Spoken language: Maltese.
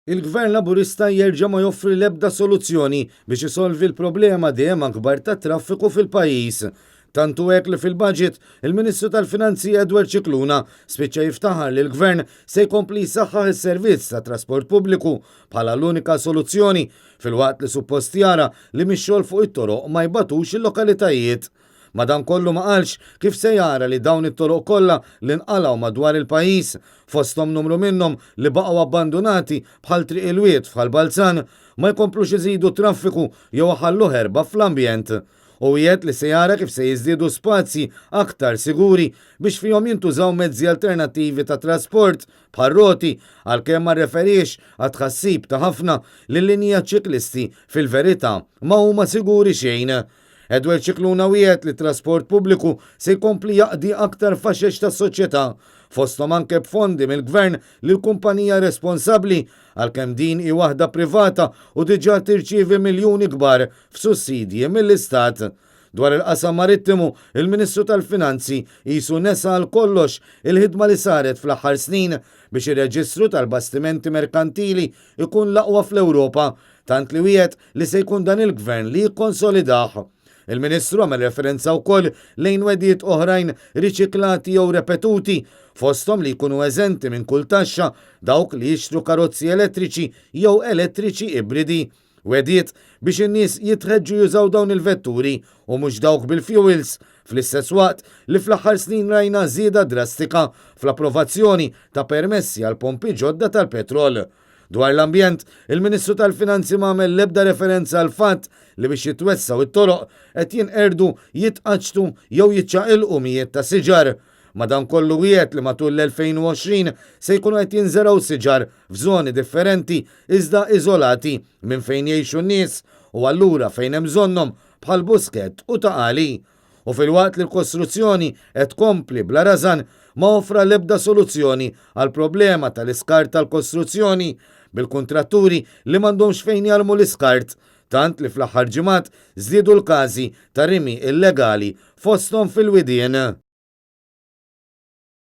Il-Gvern Laburista jerġa' ma joffri l-ebda soluzzjoni biex isolvi l-problema dejjem akbar tat-traffiku fil-pajjiż. Tant hu hekk li fil-budget, il-Ministru tal-Finanzi Edward Scicluna spiċċa jiftaħar li l-Gvern se jkompli jsaħħaħ is-servizz tat-trasport pubbliku bħala l-unika soluzzjoni filwaqt li suppost jara li mix-xogħol fuq it-toroq ma jbatux il-lokalitajiet. Madankollu ma qalx kif se jara li dawn it-toroq kollha li nqalgħu madwar il-pajjiż, fosthom numru minnhom li baqgħu abbandunati bħal Triq il-Wied f'Ħal Balzan, ma jkomplux iżidu t-traffiku jew iħallu ħerba fl-ambjent. Hu wiegħed li se jara kif se jiżdiedu spazji aktar siguri biex fihom jintużaw mezzi alternattivi ta' trasport bħar-roti għalkemm ma rreferiex għat-tħassib ta' ħafna li l-linji għaċ-ċiklisti fil-verità ma huma siguri xejn. Edward Scicluna wiegħed li t-trasport pubbliku se jkompli jaqdi aktar faxex tas-soċjetà, fosthom anke b'fondi mill-Gvern lil kumpanija responsabbli, għalkemm din hi waħda privata u diġà tirċievi miljuni kbar f'sussidji mill-Istat. Dwar il-qasam marittimu, il-Ministru tal-Finanzi qisu nesa għal kollox il-ħidma li saret fl-aħħar snin biex ir-reġistru tal-bastimenti merkantili jkun l-aqwa fl-Ewropa, tant li wiegħed li se jkun dan il-Gvern li jikkonsolidah. Il-Ministru għamel referenza wkoll lejn wegħdiet oħrajn riċiklati jew repetuti, fosthom li jkunu eżenti minn kull taxxa dawk li jixtru karozzi elettriċi jew elettriċi ibridi. Wegħdiet biex in-nies jitħeġġu jużaw dawn il-vetturi u mhux dawk bil-fuels, fl-istess waqt li fl-aħħar snin rajna żieda drastika fl-approvazzjoni ta' permessi għal pompi ġodda tal-petrol. Dwar l-ambjent, il-Ministru tal-Finanzi ma għamel l-ebda referenza għall-fatt li biex jitwessgħu t-toroq qed jinqerdu, jitqaċċtu jew jiċċaqilqu mijiet ta' siġar. Madankollu wiegħed li matul l-2020 se jkunu qed jinżergħu siġar f'żoni differenti iżda iżolati minn fejn jgħixu n-nies u allura fejn hemm bżonnhom bħal Buskett u Ta' Qali. U filwaqt li l-kostruzzjoni qed tkompli bla rażan, ma offra l-ebda soluzzjoni għall-problema tal-iskart tal-kostruzzjoni, bil-kuntratturi li m'għandhomx fejn jarmu l-iskart, tant li fl-aħħar ġimgħat żdiedu l-każi ta' rimi illegali fosthom fil-widien.